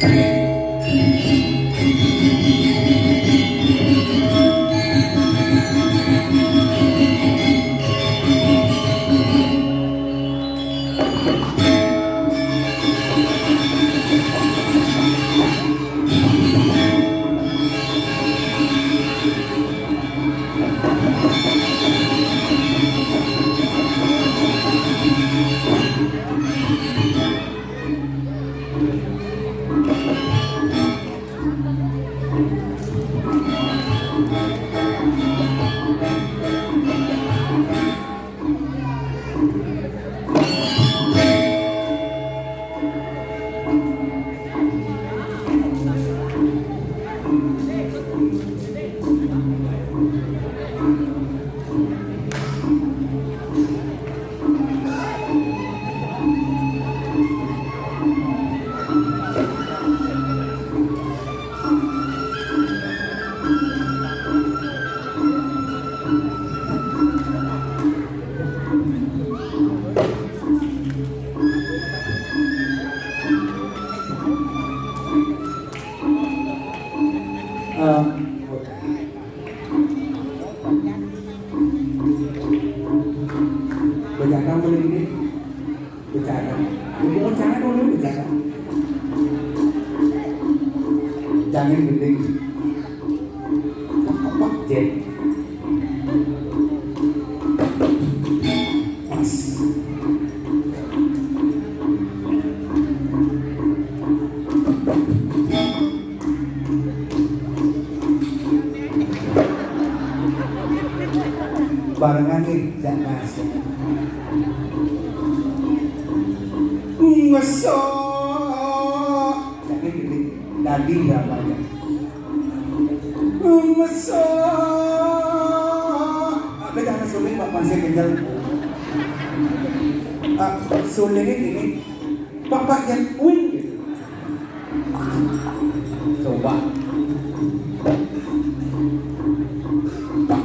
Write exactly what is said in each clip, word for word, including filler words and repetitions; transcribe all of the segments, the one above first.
Eh, Bejana boleh gini. Bejana. Ibu bejana dulu bejana. Jangan gending. Tepak jen. Pas. Barengan nih, jak masuk. Ngesok. Jadi gini, dadi gambarnya. Ngesok. Ada jangan sulit, Pak, masih kenyal. Ah, sulit ini, Pak, Pak, yang wing gitu. Coba. Nah,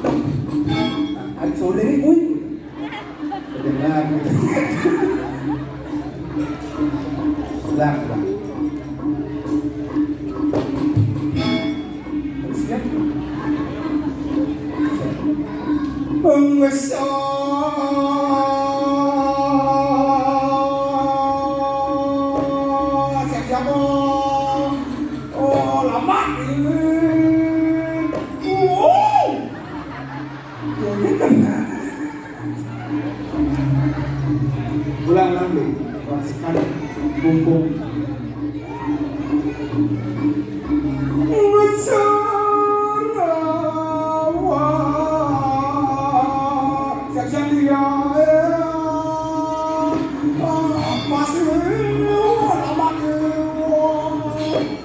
ayo, sore ini, wih. Kedengar. Ulang, ulang. Siap? Siap. Pengusaha. Siap-siap, Om. Oh, lama. Wow. Ya, ini kan. Ulang, ulang, deh. Wah, sekali. Mumpung. Siap-siap dia. Pas, lama.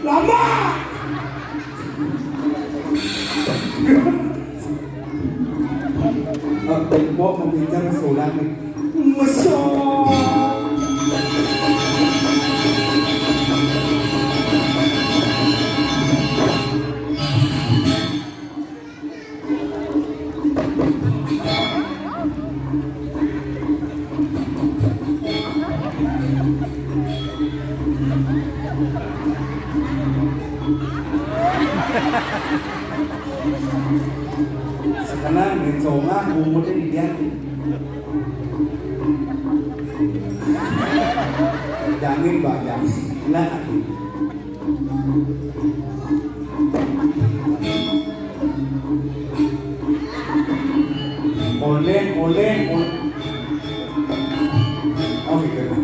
Lama. Tembok mau pinter sulang nih. Mesok. Sekarang di Songa umurnya di dia. Jamin, Pak, jamin. Nah, aku. Oleh, oleh, oleh. Oh, gitu.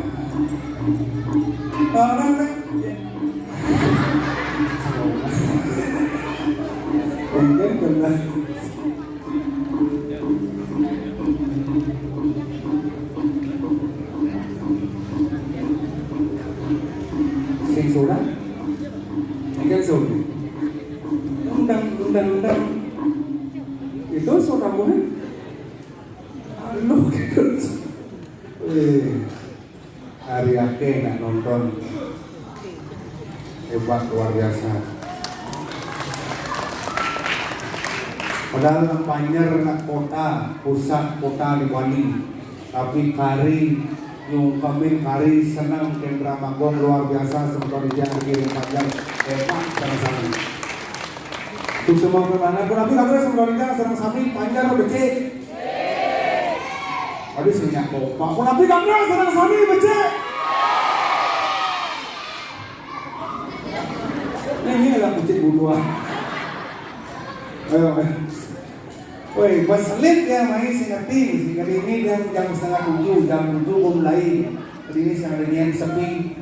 Orang kan. Mungkin pernah. Sing surang, ini kan surang. Undang, undang, undang. Itu surang gue. Anu gitu. Eh, hari akeh nak nonton. Hebat, luar biasa. Padahal nak Panjer, nak kota, pusat kota di Bali. Tapi kari Nyungkemin kari seneng, kén drama gong luar biasa, semeton ijang kiring panjang, hebat sareng sami. Suksma pun manah, punapi kabar semeton ijang sareng sami, panjang becik. Tadi sing nyak kompak, punapi kabar sareng sami becik. Ini adalah becik butuh. Ayo, ayo. Woi, berselit ya, mai sing ngerti, sing ngerti ini jam, jam setengah tujuh, jam tujuh mau mulai. Jadi ini sing ada nian sepi.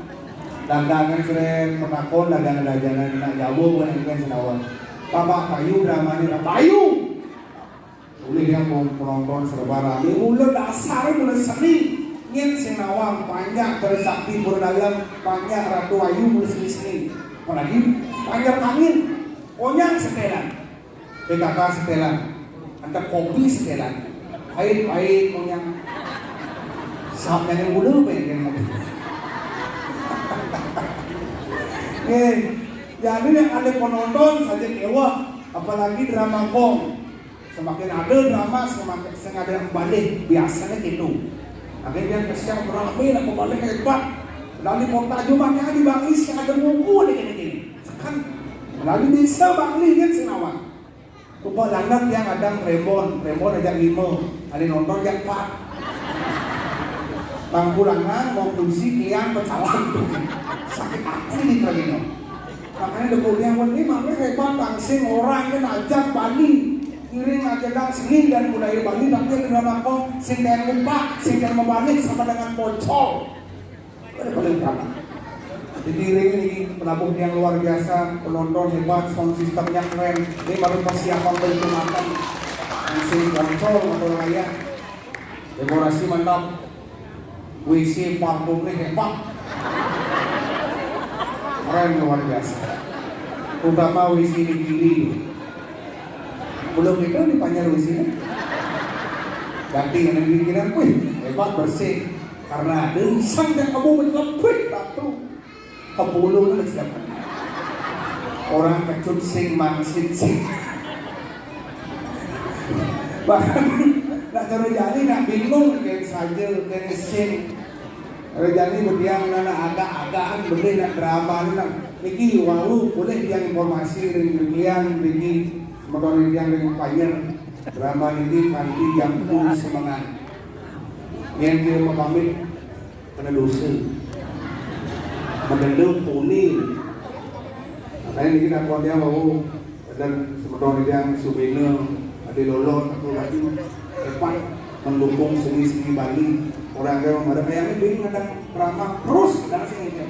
Dagangan sering penakon, dagangan dagangan nak jauh, bukan yang sing awal. Bapak Bayu dramanya, Bapak Bayu. Ulih dia mau penonton serba rame. Mula dasar mula seni. Nyen sing nawang panjang Trisakti Pura Dalem, panjang Ratu Ayu mula seni-seni. Apalagi panjang angin. Konyang setelan. P K K setelan. Antar kopi setelan. Pahit, pahit, konyang. Sap nyanyi mulu pengen. Nih, jadi yang ada penonton saja kewah, apalagi drama gong. Semakin ada drama, semakin sing ada yang balik. Biasanya gitu. Ada yang kesian rame nak balik hebat. Dari kota Jumat yang di Bangli sing ada buku ada gini-gini. Kan dari desa Bangli kan sing nawang. Rupa lanang yang ada Rebon, Rebon aja lima, ada nonton aja empat. Bangku lanang mau kunci kliang pecalang tuh. Sakit hati nih kalau gini. Makanya udah kuliah pun ini makanya hebat bang sing orang kan ajak Bali. Ngiring aja dang seni dan budaya Bali tapi ada drama kong sing kayak lupa, sing kayak membalik sama dengan pocong. Ada paling utama. Jadi ini penabuh yang luar biasa, penonton hebat, sound systemnya keren. Ini baru persiapan untuk makan. Langsung pocong atau raya. Dekorasi mantap. W C parfumnya hebat. Keren luar biasa. Utama W C di kiri. Belum itu di Panjar W C-nya. Ganti yang pikiran, wih, hebat bersih. Karena ada sang dan kamu menyelempit batu. Kepulung itu siapa? Orang kecut sing mangsit sing. Bahkan nak terjadi nak bingung kayak saja kayak sing. Rejani bediang nana agak-agakan beli nak drama ni nak. Niki wau boleh yang informasi ring kalian niki semeton yang ring panjer drama niki kanti jam sepuluh semengan. Yang dia mau pamit kena dosa. Mendelung kuning. Makanya niki nak kuat dia wau. Dan semeton yang Sumina, ada Lolot, aku lagi hebat mendukung seni-seni Bali. Orang dia ada kayak ini dia kadang ramah terus kadang sini kan.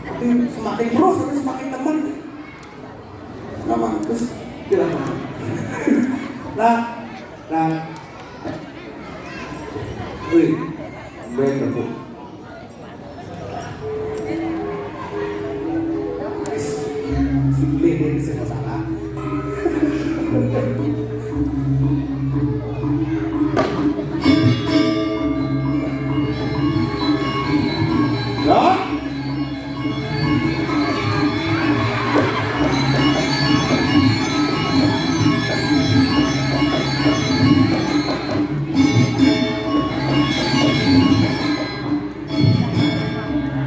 Tapi semakin terus tapi semakin teman. Nama terus tidak teman. Nah, nah, wih, ben aku. Boleh dia bisa masalah. Ya?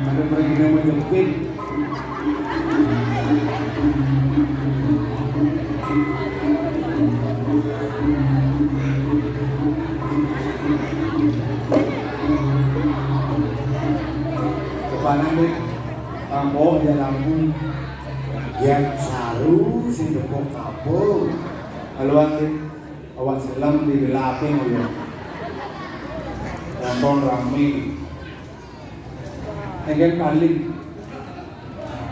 Ada pergi nama jempit. Kepala dek, kampung ya lampu. Ya saru sing depok kapung. Haluan dek, awak selam di gelaping ya. Nonton rame. Engken paling.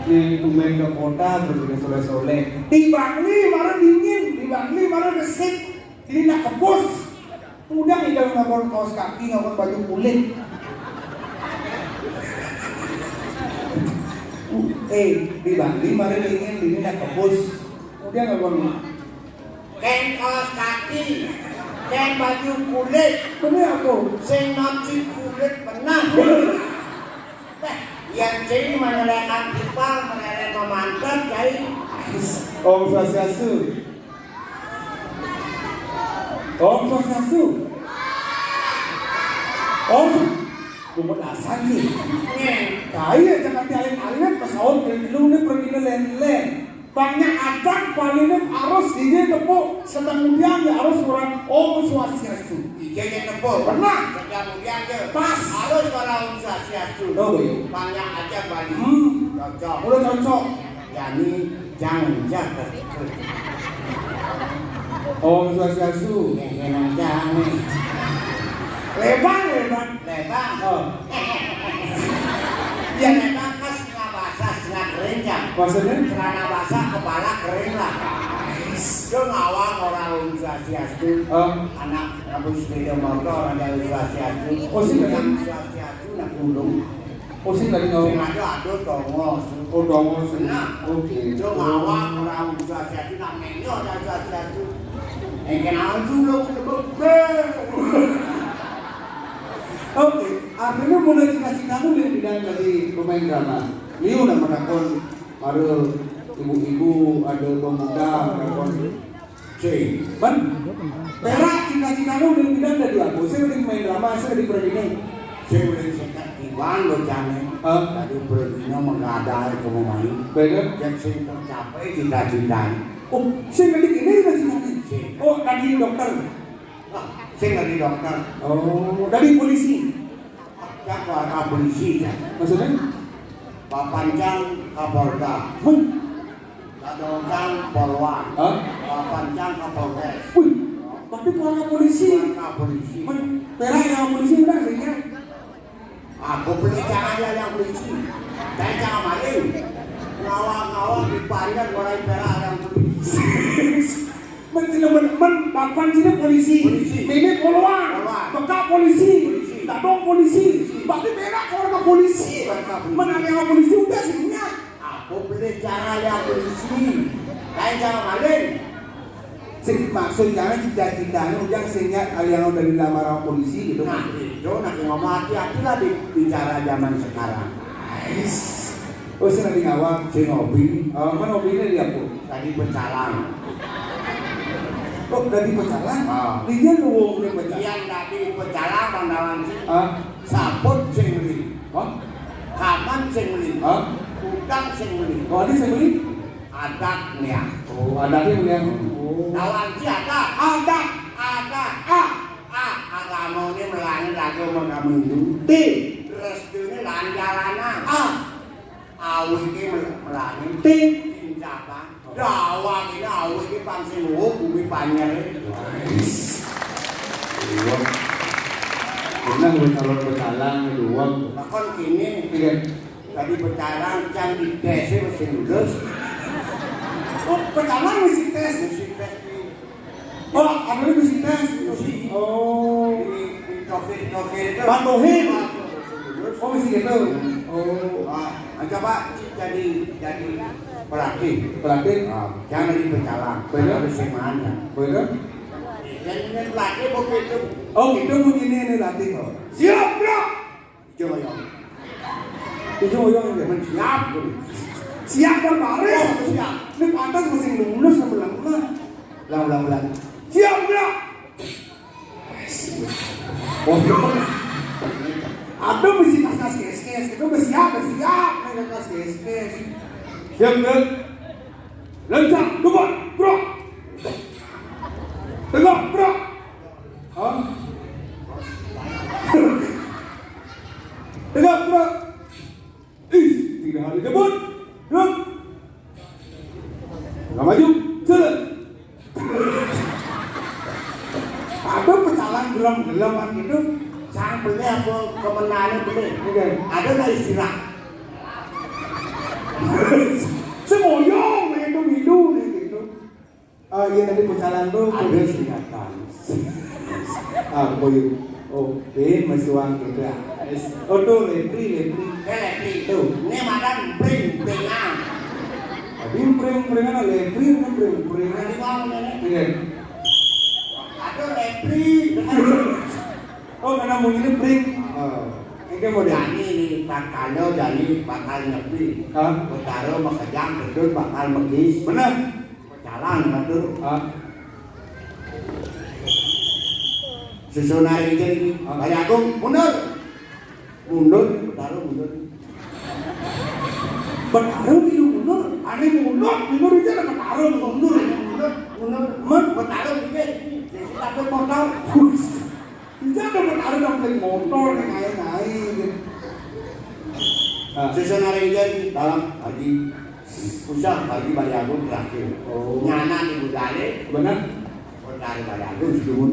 Nih tumben ke kota terus dengan soleh-soleh. Di Bangli malah dingin, di Bangli malah resik. Ini nak kebus. Udah nih kalau ngabon kaos kaki, ngabon baju kulit. Eh, di Bangli malah dingin, ini nak kebus. Udah ngabon Kén kaos kaki, kén baju kulit. Bener aku. Sing nanti kulit benar. Beh, yang sing menelekkan ipar, menelek memantan, jadi. Om Swastiastu. Om Swastiastu. Om Swastiastu. Lumut asan sih. Kai aja kati alit-alit, pas awak dari dulu ni pergi lén-lén. Banyak adat Bali ni harus dia tepuk, sedang dia harus orang Om Swastiastu. Iya, iya, tepuk. Pernah? Sedang dia je. Pas. Harus orang Om Swastiastu. Tahu, ya? Banyak adat Bali. Hmm. Cocok. Udah cocok. Jani, jangan jaga. Om Swastiastu. Jangan, jangan. Lebang, lebang. Lebang. Oh. Ya, lebang kan setengah basah, setengah kering, ya. Maksudnya? Celana basah, kepala kering lah. Itu ngawang orang Om Swastiastu. Oh. Anak Abu sepeda motor ada Om Swastiastu. Oh, sih, betul. Om Swastiastu, nak gunung. Oh, sing tadi ngomong. Sing ada, ada, tongos. Oh, tongos. Nah, oke. Itu ngawak orang Swastiastu, nak menyo ada Swastiastu. Yang kenal dulu, bebel. Oke, artinya mulai cita-citamu dari bidang dari pemain drama. Liu udah menakon, ada ibu-ibu, ada pemuda, menakon. Sing. Ban, perak cita-cita lu udah pindah dari aku. Saya udah main drama, saya udah pergi nih. Saya udah sekat Iwan lo jane. Hah? Tadi pergi no menggadai ke mau main. Beda. Yang sing tercapai cita-cita. Oh, saya tadi ini cita-cita. Sing. Oh, tadi dokter. Ah, saya dari dokter. Oh, dari polisi. Cak warga polisi ya. Maksudnya? Papancang Kapolda. Huh? Kadongkang Polwan. Hah? Papancang Kapolres. Wih, berarti keluarga polisi. Keluarga polisi. Men, perak yang polisi udah sehingga. Aku beli cara dia yang polisi. Dari cara maling. Ngawang-ngawang di Banjar mulai perak yang polisi. Men sini men, men, papan sini polisi. Polisi. Ini polwan. Polwan. Bekak polisi. Polisi. Dadong polisi. Polisi. Berarti berak kalau ada polisi. Berak polisi. Men ada yang polisi udah sini. Aku beli cara yang polisi. Lain cara maling. Sing maksud jangan cita-citanya ujang sing niat aliang dari lamaran polisi gitu. Nah, itu nanti ngomong hati-hatilah di bicara zaman sekarang. Ais. Oh, sing lagi ngawang. Sing ngopi. Oh, mana ngopi ini dia, Bu? Tadi pecalang. Oh, tadi pecalang? Ah. Dia lu wong ini pecalang. Iya, tadi pecalang, Bang Dawan, sih. Ah. Saput sing beli. Hah? Kaman sing beli. Hah? Udang sing beli. Oh, ada sing beli? Adat nih ya. Oh, adatnya beli ya. Oh. Dawan, sih, ada. Ada. Ada. Ah. Ah, agama ini melangit agama kamu Hindu. Ti. Restu ini lanjalanan. Ah. Awike mel-, melani. Ti. Tincakan. Dawang ini awike pang sing luwung bumi panyere. Wis. Iya. Pernah bercalon bercalang dua. Takon kene. Iya. Tadi bercalang cang di tes wis lulus. Oh, bercalang mesti tes. Mesti tes. Oh, ada lu mesti tes. Mesti. Oh. Di, di tokir, tokir itu. Bang Tohir. Oh, mesti gitu. Oh. Ah, coba jadi, jadi pelatih. Pelatih? Ah, jangan di pecalang. Bener? Harus semaan, ya. Bener? Jadi ini pelatih begitu. Oh, gitu bunyinya ini latih, oh. Siap, Bro. Ijo oyong. Ijo oyong, ya, men siap, gitu. Siap dan baris, siap. Ini pantas masih lulus sama lama. Ulang, ulang, ulang. Siap, gerak. Oh, aduh, mesti kas-kas kes-kes. Itu udah siap, udah siap. Ini kas-kas kes-kes. Siap, gerak. Lencang, depan, gerak. Tegak, gerak. Hah? Tegak, gerak. Ih, tidak ada jemput. Gerak. Nggak maju. Jalan. Ada pecalang gelem-geleman gitu. Sang beli apa kemenangan beli. Oke. Ada nggak istilah? Semoyong, itu, itu, gitu. Ah, iya, tadi pecalang tuh. Ada singkatan. Ah, boy. Oh, Pin, mesuang gitu ya. Oh, tuh, Lepri, Lepri. Eh, Lepri. Tuh. Ini makan pring, pringan. Tadi pring, pringan, Lepri, ini pring, pringan. Tadi mau ngomongnya. Iya. Aduh, Lepri. Oh, karena bunyinya pring. Oh. Ini mau jadi. Jani ini, tak kalau jadi bakal nyepi. Hah? Betara makejang, bedun bakal megis. Bener. Jalan, betul. Hah? Susunan ini, ah. Bali Agung, mundur. Mundur, Betara mundur. Betara piye mundur? Ané mundur, mundur iki ada Betara mundur, mundur, mundur. Men Betara iki. Tapi motor. Iki ada Betara nang motor ning ae-ae gitu. Nah, sesuk arek iki dalam lagi. Usah bagi Bali Agung terakhir. Oh. Nyana di budale. Bener. Kota di Bali Agung, Jun.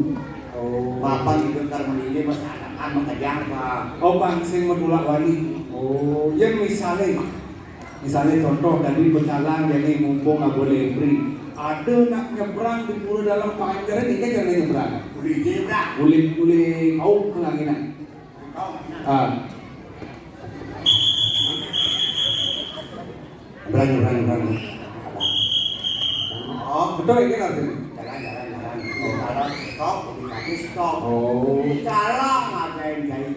Oh. Bapak itu kar menini masyarakat makejang, Pak. Oh, Pak, sing matulak wali. Oh, yang misalnya, misalnya contoh tadi pecalang, jadi mumpung nggak boleh free. Ada nak nyebrang di Pura Dalam Panjang, ini kan jangan nyebrang. Boleh nyebrang. Boleh, boleh kau kelanginan. Ah. Berani, berani, berani. Oh, betul ini nanti. Jalan, jalan, jalan. Jalan, stop, komunikasi stop. Oh. Jalan, ada yang jadi.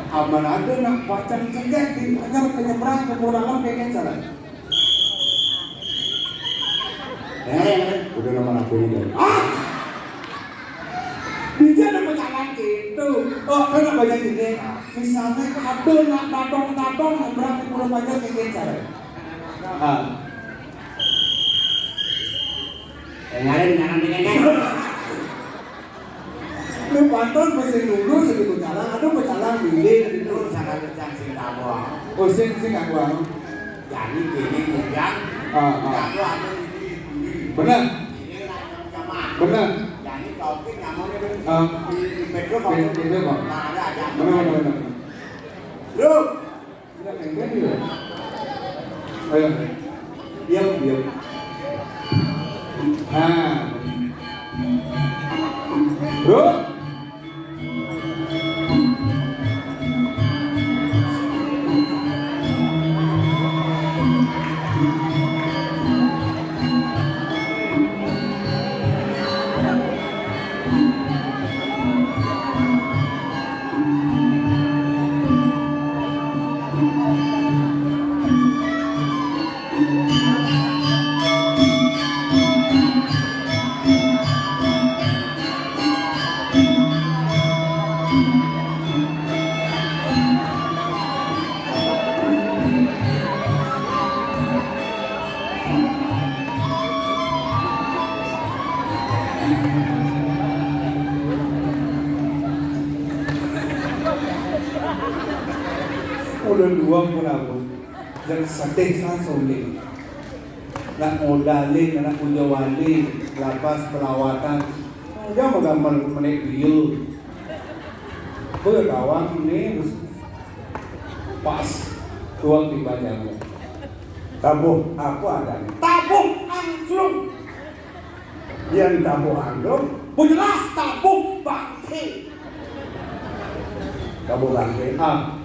Aman ada nak pacang cegah di hanya penyeberang ke Pura Dalam kayak jalan. Eh, udah nomor aku ini. Ah! Dia ada pecalang gitu. Oh, kan apa jadi deh? Misalnya ada nak dadong-dadong nyebrang di Pura Panjang kayak cara. Ah. Eh, ngarin, ngarin, ngarin. Lu pantas mesti lulus di pecalang, ada pecalang bilik gitu. Jangan pecah sing kamu. Oh, sing, sing aku anu. Jadi gini, kemudian Ah, ah. Kamu aku ini. Bener. Ini lah sama. Bener. Jadi topik namanya kan Ah. Di Pedro Beda, beda, Bang. Nah, ada, ada. Bener, bener, bener. Lu Ayo. Diam, diam. Nah. Bro. Udah dua pun apa? Yang sedih saya sulit. Nak modalin, nak punya wali, lapas pelawatan. Dia mau gambar menek dia. Berkawan ni pas tuang di badannya. Tabuh apa adanya? Tabuh angklung. Yang tabuh angklung, bu jelas tabuh bangke. Tabuh bangke. Ah.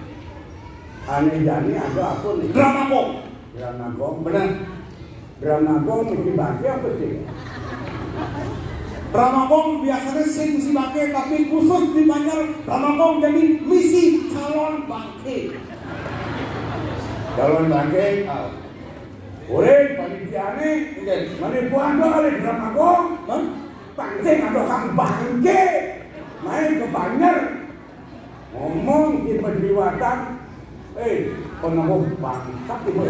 Aneh jani ada apa nih? Drama kok. Drama kok. Benar. Drama kok mesti bangke apa sih? Drama kok biasanya sing mesti bangke, tapi khusus di Banjar drama kok jadi misi calon bangke. Calon bangke. Ah. Urip panitiane nggih. Menipu ando kali drama kok. Hah? Pancing atau kang bangke. Main ke Banjar. Ngomong di pendiwatan. Eh, kono bangsat itu.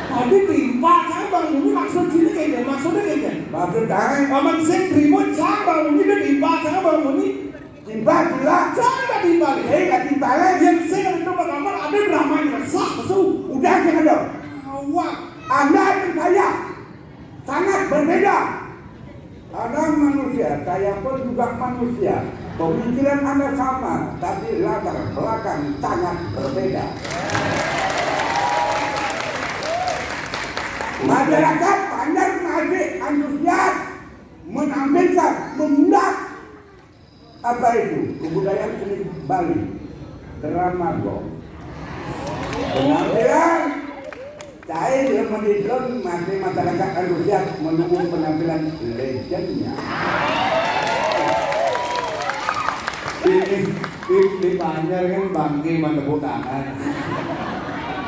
Tapi timpal saya Bang Muni maksud sini kayak gini, maksudnya kayak gini. Maksud saya? Paman sing ribut saya Bang Muni, dia timpal saya Bang Muni. Timpal jelas. Saya nggak timpal. Eh, nggak timpal. Yang saya itu pertama ada drama yang resah, so. Udah, jangan dong. Awak. Anda dan saya sangat berbeda. Kadang manusia, saya pun juga manusia. Pemikiran Anda sama, tapi latar belakang sangat berbeda. Masyarakat Banjar masih antusias menampilkan, mengundang apa itu kebudayaan seni Bali, drama gong. Penampilan saya di rumah di drone masih masyarakat antusias menunggu penampilan legendnya. Ini di, di Banjar kan bangke mana tepuk tangan.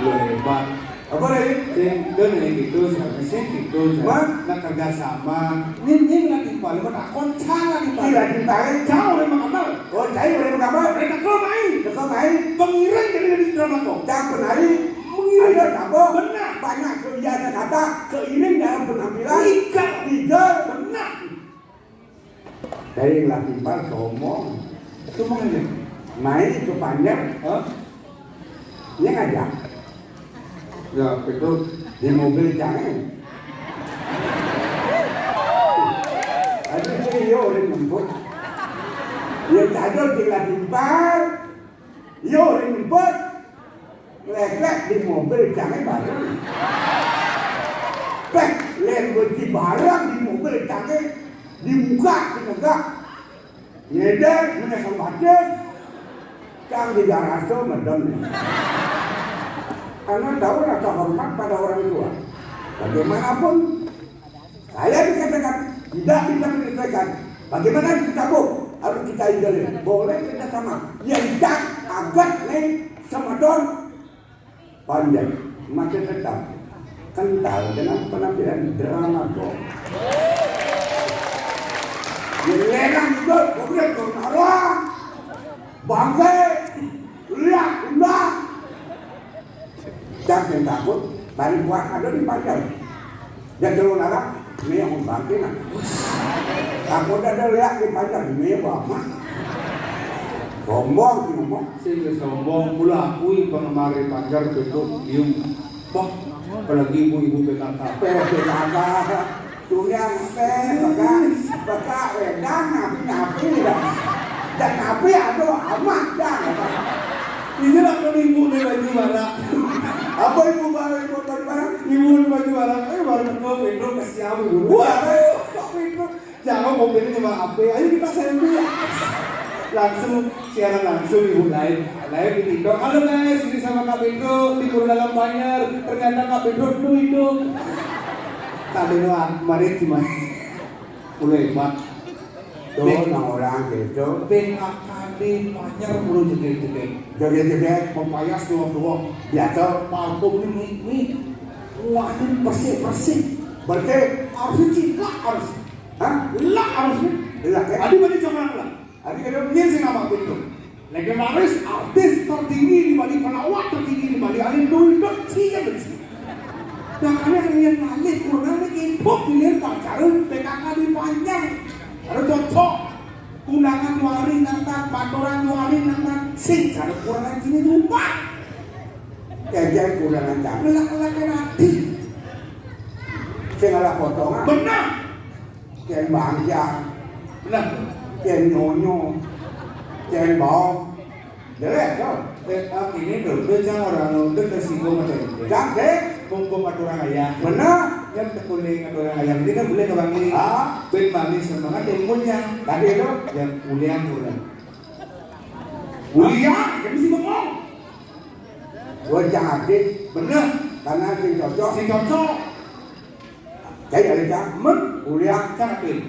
Lo hebat. Apa lagi? Sing dun yang gitu, sing gitu, sing. Mah? Nak kerja sama. Nin, nin lagi paling mah takon, cang lagi paling. Lagi paling, cang oleh makamal. Oh, cai oleh makamal. Mereka kau main. Kau main. Pengiring jadi dari drama kok. Cang penari. Mengiring. Ada tabok. Benar. Banyak kegiatan kata. Seiring dalam penampilan. Tiga. Tiga. Benar. Dari Latimpal sombong. Sombong aja. Naik ke Panjer. Hah? Dia ngajak. Ya, itu di mobil jangan. Aduh, itu yo orang jemput. Ya, tadi di Latimpal. Yo, ribet. Lek-lek di mobil jangan bareng. Peh, lek beci barang di mobil jangan dibuka, ditegak. Nyeder, menyesal batis. Cang di garasi medem. Karena tahu rasa hormat pada orang tua. Bagaimanapun, saya dikatakan tidak bisa menyelesaikan. Bagaimana kita, Bu? Harus kita injalin. Boleh kita sama. Ya, tidak agak nih sama Don. Panjang. Masih tetap kental dengan penampilan drama kok. Ya, lenang juga, kemudian Don Arwah. Bangke. Lihat, undang. Cang sing takut, bari kuat ada di Panjer. Dia telur arak, ini yang bangke nah. Takut ada lihat di Panjer, ini apa amat? Sombong sih ngomong. Sing sombong, mula akui penggemar di Panjer itu diem. Bah, apalagi ibu-ibu P K K. P K K. Dunia teh, baka, baka wedang napi-napi dah. Dan napi aduh amat dah. Ini lah kalau ibu nih baju mana? Apa ibu baru ibu baju mana? Ibu nih baju mana? Eh, baru betul Pedro kasih aku ibu. Wah, ayo, kok Pedro? Jangan mau beli cuma H P. Ayo kita selfie ya. Langsung siaran langsung ibu lain. Lain di TikTok. Halo guys, ini sama Kak Pedro di Pura Dalam Panjer. Ternyata Kak Pedro dulu itu. Kak Pedro ah, kemarin cuma udah hebat. Tuh, nang orang gitu. P K K di Panjer mulu jeget-jeget. Jeget-jeget. Pepayas doang-doang. Biasa. Parfum ini, ini. Wah, ini bersih-bersih. Bersih. Harusnya cilak harus. Hah? Cilak harusnya. Cilak ya? Adi mana cuma cilak? Adi kena. Ini sih nama pintu. Legendaris artis tertinggi di Bali, pelawak tertinggi di Bali, Alin Doi Doi, sih ya, bersih. Nah, kalian yang lain kurang lagi, pop pilihan pacaran P K K di Panjer. Ada cocok. Undangan dua hari nonton, patoran dua hari nonton. Sing kalau kurang sini lupa. Jajan kurang aja. Lelak-lelak nanti. Sing ada potongan. Benar. Ken bangsa. Benar. Ken nyonyo. Ken bawa. Jelek, Don. Eh, ah, ini tuh, tuh jangan orang nonton tersinggung atau ini. Jangan, deh. Hukum aturan ayah. Benar. Kan tekuling aturan ayah. Ini kan boleh ngewangi. Ah. Ben bani semangat yang punya. Tadi itu? Yang kuliah kurang. Kuliah, jadi sih bengong. Gua jangan, deh. Benar. Karena sing cocok. Sing cocok. Saya ada cak, men, kuliah. Cak, deh.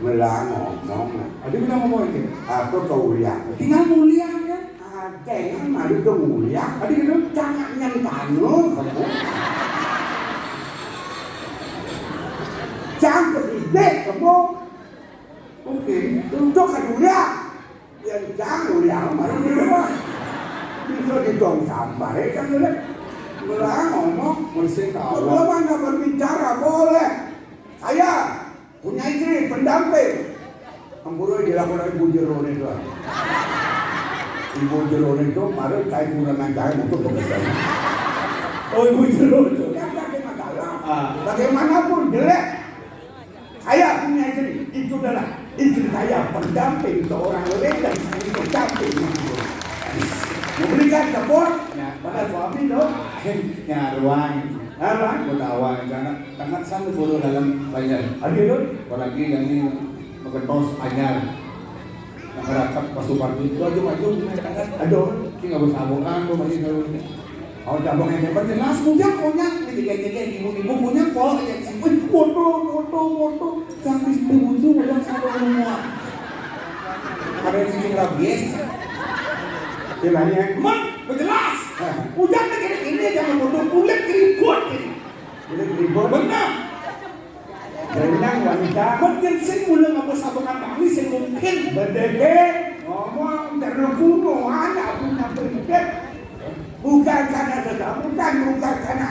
Melang ngomong. Ada bilang ngomong itu. Apa kau kuliah? Tinggal kuliah kan? Ada yang malu tuh kuliah. Ada gitu. Jangan yang tanu, kamu. Jangan ide, kamu. Oke. Untuk kuliah. Yang jangan kuliah, malu di rumah. Bisa ditong sampah, ya kan, udah. Melang ngomong. Bersih tahu. Kalau mana berbicara, boleh. Saya punya istri pendamping. Ampura dilakukan ibu jero nih tuh. Ibu jero nih tuh, baru saya kurang ajar untuk bekerja. Oh, ibu jero itu. Ya, nggak ada masalah. Ah. Bagaimanapun jelek, saya punya istri. Itu adalah istri saya pendamping seorang legenda, pendamping. Memberikan support pada suami dong. Ya, ruang. Apa? Ketawa, jangan. Tangan sampai bodoh dalam banjar. Aduh, aduh. Apalagi yang ini mengentos anyar. Masyarakat pasukan itu aja maju, tangan. Aduh. Ini nggak bersabukan tuh masih tahu. Mau cabang yang hebat jelas, punya punya. Ini tiga tiga ibu ibu punya kok aja sih. Wih, foto foto foto. Cantik tuh muncul udah satu semua. Ada yang sisi rabies. Kiranya. Mak, jelas. Hujan lagi ini Jangan bodoh, kulit keribut ini. Kulit keribut? Benar. Benar, wanita. Mungkin sing mula ngapa sabukan kami sing mungkin. Betul, ngomong terlalu kuno, anak punya pendidik. Bukan karena sesuatu, bukan, bukan karena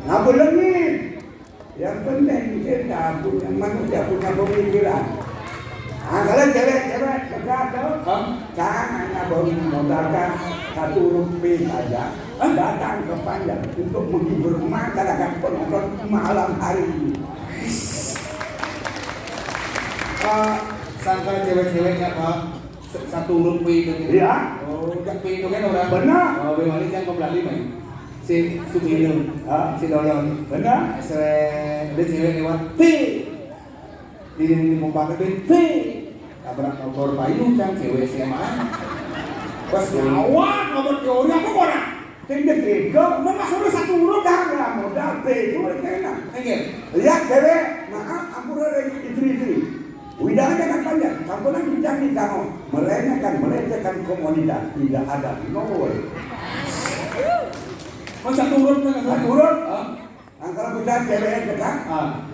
ngapa lagi. Yang penting kita punya, manusia punya pemikiran. Nah, kalau cewek-cewek dekat tuh, hah? Jangan hanya modalkan satu huruf P saja. Hah? Datang ke Panjar untuk menghibur masyarakat penonton malam hari ini. Eh, sangka cewek-ceweknya, Pak. Sa-, satu huruf P itu. Iya. Oh, jak P itu kan orang. Benar. Oh, B Manis yang kembali main. Si Sugino. Ah. Si Doyon. Benar. Seret, ada cewek lewat. P. Di, di, di pompa P. P. Tabrak motor payu, cang cewek S M A. Pas ngawat, ngawat teori apa kau nak? Sing ketiga, mana suruh satu huruf dah lah, modal P itu mereka enak. Enggak. Lihat cewek, maaf, ampun ada istri-istri. Widang aja kan panjang, sampunan bincang di kamu. Melecehkan, melecehkan komunitas, tidak ada, no way. Oh, satu huruf kan? Satu huruf. Hah? Angkal besar cewek dekat. Ah.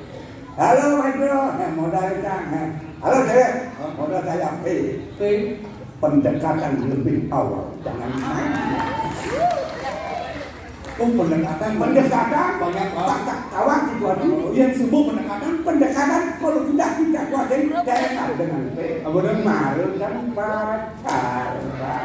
Halo, Mas Bro. Eh, modal cang. Eh. Halo, cewek. Hah? Modal saya P. P. Pendekatan lebih awal. Jangan main. Oh, pendekatan. Pendekatan. Banyak, Pak. Tak, tak, kawan situasi. Oh, yang sebut pendekatan. Pendekatan kalau sudah kita kuasai, daerah dengan P. Apa dah? Malu kan pacar, Pak.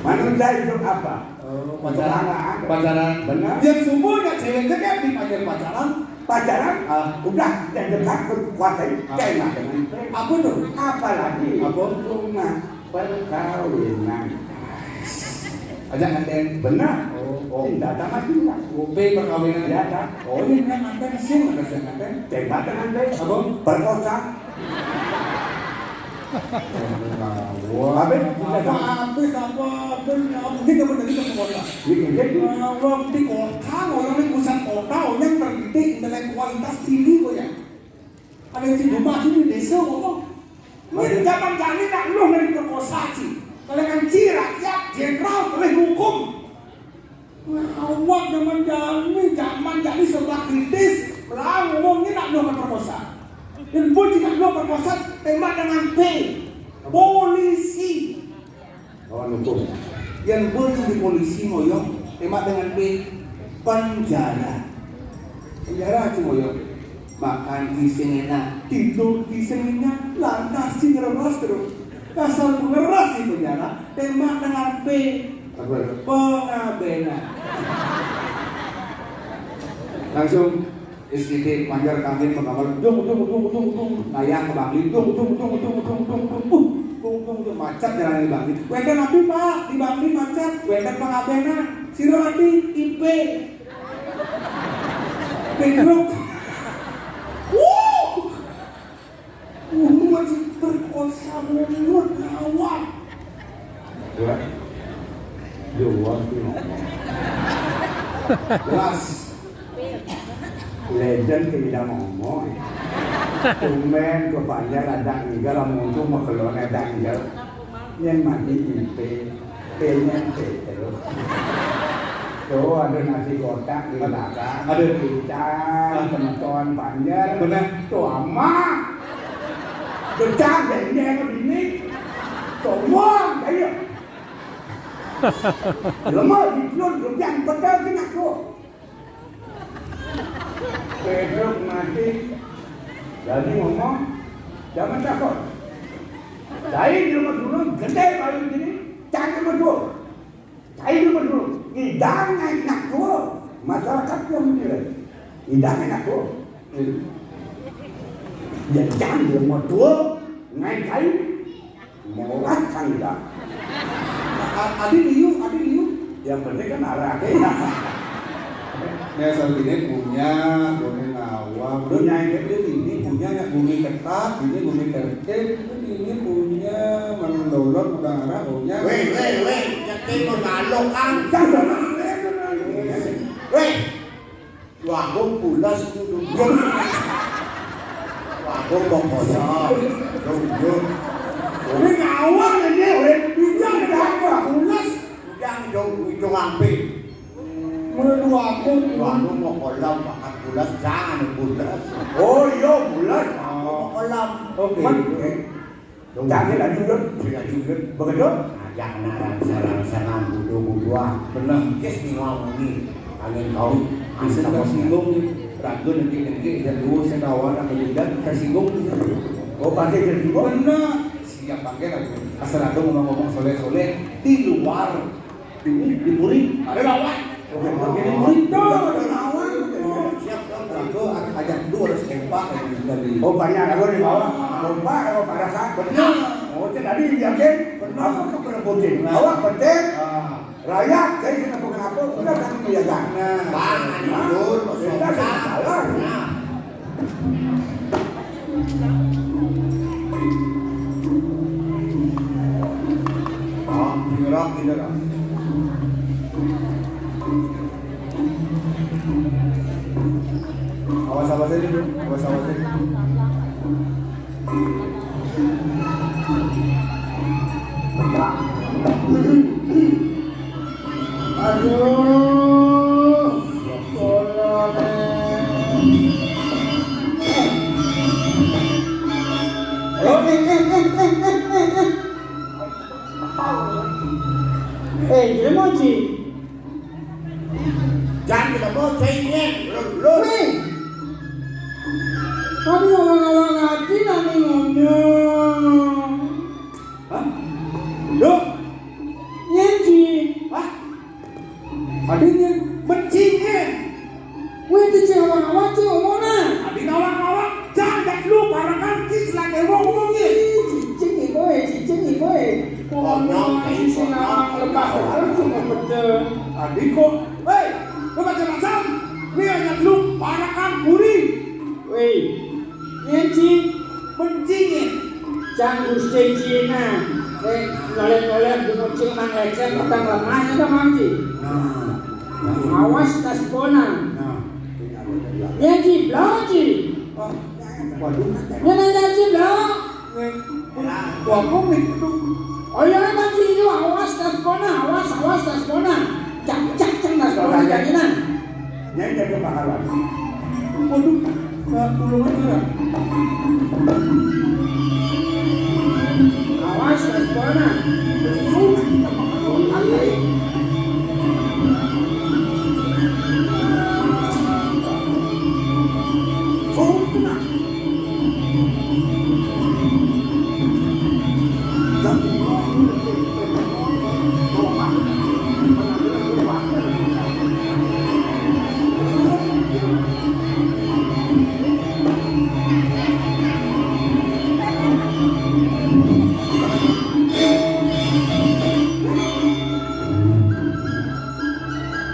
Manusia hidup apa? Oh, pacaran. Pacaran. Pacaran. Benar. Yang semua nak cewek cakap dipanggil pacaran. Pacaran? Ah. Udah, yang dekat kuasai, ah, daerah dengan P. Apa tu? Apalagi, apa? Cuma perkawinan. Aja nganten. Benar. Oh, oh. Cinta sama cinta. Oh, P perkawinan. Ya, kan? Oh, ini yang nganten, sing ada sing nganten. Tembak dengan P. Apa? Perkosa. Wah, habis, apa, habis, apa, habis, ya, mungkin dapat dari ke kota. Iya, iya, iya. Nah, wah, di kota, orang di pusat kota, orang terdidik, intelektualitas tinggi kok ya. Ada di rumah sini, desa kok. Ini zaman jani nak lu dari perkosa sih. Kalau kan si rakyat, jenderal, boleh hukum. Awak zaman jani, zaman jani serba kritis. Lah ngomongnya nak lu perkosa. Dan pun tidak lu perkosa, tembak dengan P. Polisi. Lawan hukum. Yang pun di polisi ngoyong, tembak dengan P. Penjara. Penjara cuma ngoyong. Makan di sing enak, tidur di sing enak, lantas di ngereras terus. Kasar ngereras di penjara, tembak dengan P. Apa? Pengabenan. Langsung S T T Panjar kami mengawal, dung, dung, dung, dung, dung, ngayah ke Bangli, dung, dung, dung, dung, dung, dung, dung, dung, dung, dung, macet jalan di Bangli. Wénten napi, Pak? Di Bangli macet, wénten pengabenan. Sira napi? I P. Pedro. Wuh! Wuh, masih perkosa mulut, gawat. Dua. Dua sih ngomong. Jelas. Legend tidak ngomong. Tumben ke Banjar ada ngigal, amun untung makelon ada ngigal. Yang mati I P. P-nya P terus. Tuh, ada nasi kotak di belakang. Ada. Ikan, ah, semeton Banjar. Benar. Tuh, amat. Becak, deh, ini yang begini. Sombong, ayo. Lemah, di belum, belum, yang betul kena tuh. Pedro mati. Jadi ngomong, jangan takut. Saya di rumah dulu, gede paling sini, cari betul. Saya di rumah dulu, idang enak tuh. Masyarakat yang menilai. Idang enak tuh. Ya, jangan di rumah dulu, ngai kayu. Mau kan enggak? A-, adi liu, adi liu. Yang penting kan arah. Nah, asal gini punya, punya ngawang. Punya itu. Ini punya yang bumi ketat, ini bumi tertib, ini punya mandolot udah arah punya. Weh, weh, weh, jadi mau ngalok kan? Weh. Wah, gong pulas itu dong. Wah, gong mau kosong. Dong, dong. Ini ngawang ini, weh. Bijak ada apa? Pulas. Dong, itu ngampil. Menurut aku, anu mau kolam, pakat bulas, jangan bulas. Oh iya, bulas. Mau kolam. Oke. Jangan lanjut, Dut. Sudah lanjut, Dut. Begitu? Aja anak rangsa-rangsa ngambudu-buduan. Benar. Kes ni ngomong ni. Angin kau. Bisa tersinggung ni. Ragu nanti-nanti, dan dua sekawan aku juga tersinggung. Oh, pasti tersinggung? Benar. Siap pakai aku. Asal aku ngomong-ngomong soleh-soleh di luar. Di, di Puri, ada lawan. Oke, oke, di Puri, tuh, ada lawan. Siap, Bang. Aku ajak dulu, harus kompak, kayak gitu tadi. Oh, banyak, aku di bawah. Kompak, aku pada saat. Benar. Oh, saya tadi yakin. Benar. Apa kepada putih? Nah. Awak penting. Ah. Rakyat, saya kenapa-kenapa, udah kami menjaga. Nah. Bang, ada dulu, kita salah. Nah. Oh, ngerok gitu loh. Awas, awas aja dulu. Awas, awas aja. Aduh, tolong. Eh, eh, eh, eh, eh, eh, eh. Eh, dia mau, Ci. Jangan kita mau cengeng, lu, lu. Weh. Tapi orang-orang ngaji nanti ngomong. Hah? Lu? Nyen, Ci. Hah? Adanya bencingnya. Wih, itu cewek awak-awak, cewek omongna. Adi awak-awak, jangan lu parakan cing selangkai wong ngomongnya. Ih, cicing nih, boy, cicing nih, boy. Ngomong, cicing awak lebah, harus cuma betul. Adi kok, hei, lu macam-macam. Wih, hanya lu parakan kuri. Wih, Ngenci, bencingin. Cang Gusti Cina. Eh, noleh-noleh gunung cing mang lecen petang lemah itu, Mang Ci. Nah. Awas tas bona. Nah. Ngenci, blau, Ci. Oh, waduh. Ngenci, blau. Wah, kok gitu? Oh iya, Mang Ci, itu awas tas bona, awas, awas tas bona. Cak, cak, cak, tas bona, jadinya. Nyai jaga pahlawan. Waduh, nggak pulang aja ya. Awas, respona. Oh, kena.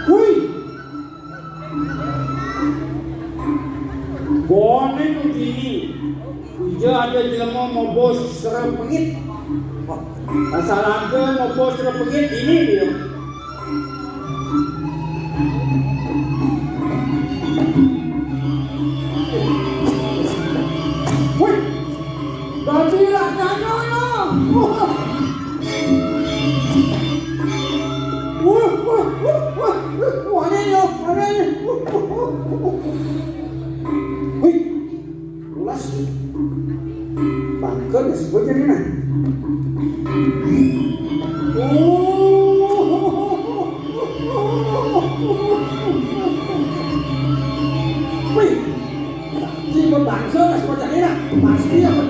Hui! Bonen uji ini. Ija ada jelema mobos serepengit. Asal ada mobos serepengit ini dia. Wih, tadi lah nanya ya. Wah, wah, wah, wah, wah, aneh ya, aneh. Wih, lulas. Bangker ya, sebut jadi nah. Oh. Wih. Tiba bangsa, semacam ini lah. Pasti apa?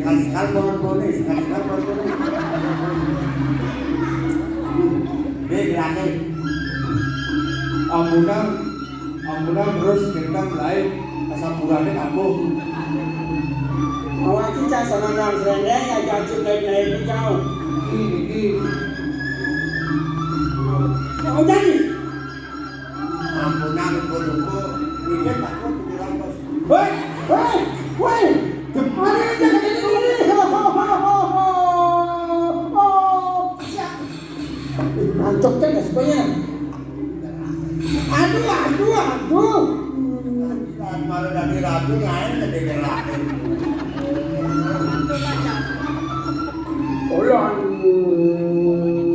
Sekali-sekali pohon bone, sekali-sekali pohon bone. Dia gerakin. Ambunan Ambunan terus kita mulai kesampurannya kampung. Awak iki cah seneng nang serendeng, ya jajur naik-naik jauh. Iki, iki. Mau jadi? Ambunan lupa-lupa, mikir takut pikiran bos. Hei, hei, hei. Ada yang jaga diri. Ho, ho, ho, ho, ho. Oh, siap. Ih, nancok kan ya sebenarnya. Aduh, aduh. Malah dari ragu lain gede gerakin. Ulah.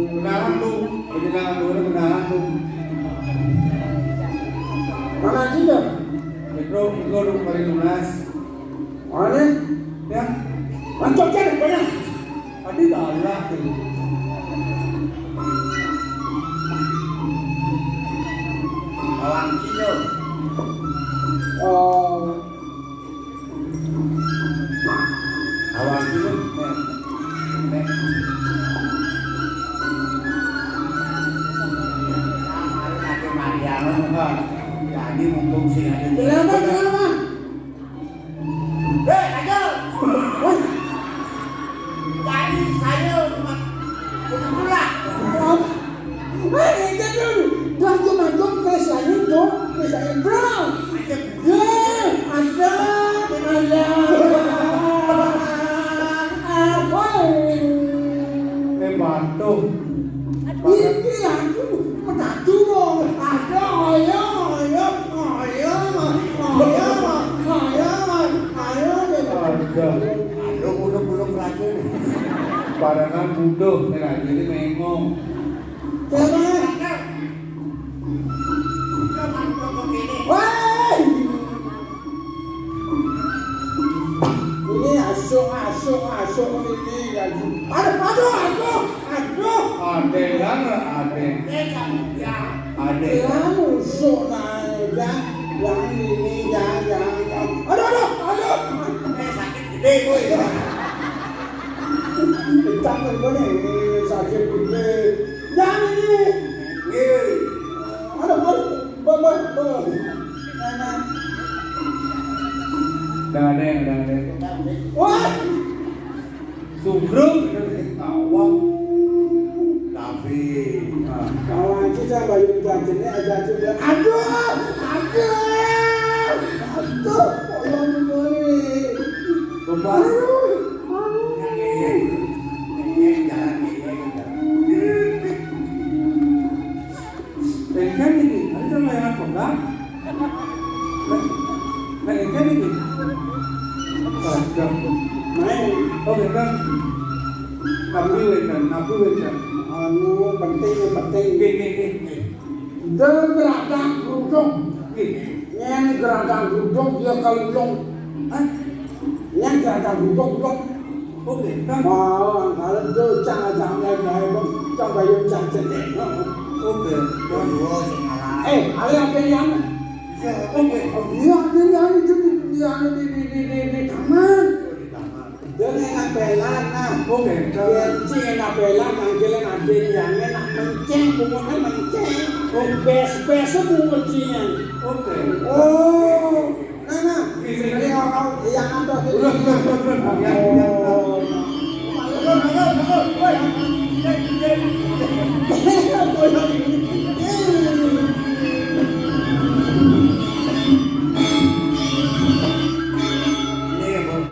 Kenalan tuh, kenalan tuh, kenalan tuh. Mana kita? Mikro, mikro, mari lunas. Mana? Ya. Lanjutkan, banyak. Tadi galak tuh. Awang Cino. Oh. Awang Cino. Nek. Nek. Mari lagi mandiangan, Pak. Jadi mumpung sing ada. Kenapa, kenapa? Hei, ayo. Woi. Jadi saya umat pulang. Woi, itu dulu. Dah cuma dong kesayin dong, kesayin bro. Ya, ada, ada. Woi. Eh, patuh. Iki aku petatu wong. Ayo, ayo, ayo, ayo, ayo, ayo, ayo, ayo. Aduh. Aduh, uluk-uluk raja nih. Barangan butuh nih raja ini mengong. Coba. Woi. Ini asuk, asuk, asuk ini lagi. Aduh, aduh, aduh, aduh. Adegan, adeg. Adegan. Yang usuk naik, yang, yang ini, yang, yang, yang. Aduh, aduh, aduh. Eh, sakit gede, boy. Kita kan ini sakit gede. Yang ini. Aduh, aduh. Ba, ba, ba. Nah, nah. Dah ada, dah ada. Wah. Sugro, kita kasih tawang. Tapi, nah. Kawan kita bayu jajene aja sudah. Aduh, aduh, aduh, tolong dibeli. Coba. Aduh, aduh. Yang ini, ini yang jalan ini. Engkén iki, ada yang layanan pegang. Nah, engkén iki. Pegang. Main. Oh, pegang. Nabi wedan, nabi wedan. Anu penting, penting. Nggih, nggih, nggih, nggih. Nggih. Nyen geradak gruduk ya kelulung. Hah? Nyen geradak gruduk, gruduk. Oke, kan? Mau angkal itu cang aja mulai bae, Bang. Cang bayu cang cedek. Oke. Dua sing ngalah. Eh, ayo ada yang. Ya, oke. Oh, iya, ada yang itu di, di, di, di, di, di, di kamar. Dia enak belan, nah. Oke. Dia cing enak belan, nangkilin adin yang enak menceng, pungunnya menceng. Oh, bes-bes pungut cing. Oke. Oh, nah, nah. Ini, ini. Ini orang yang ada. Terus, terus, terus, terus. Ya, ya.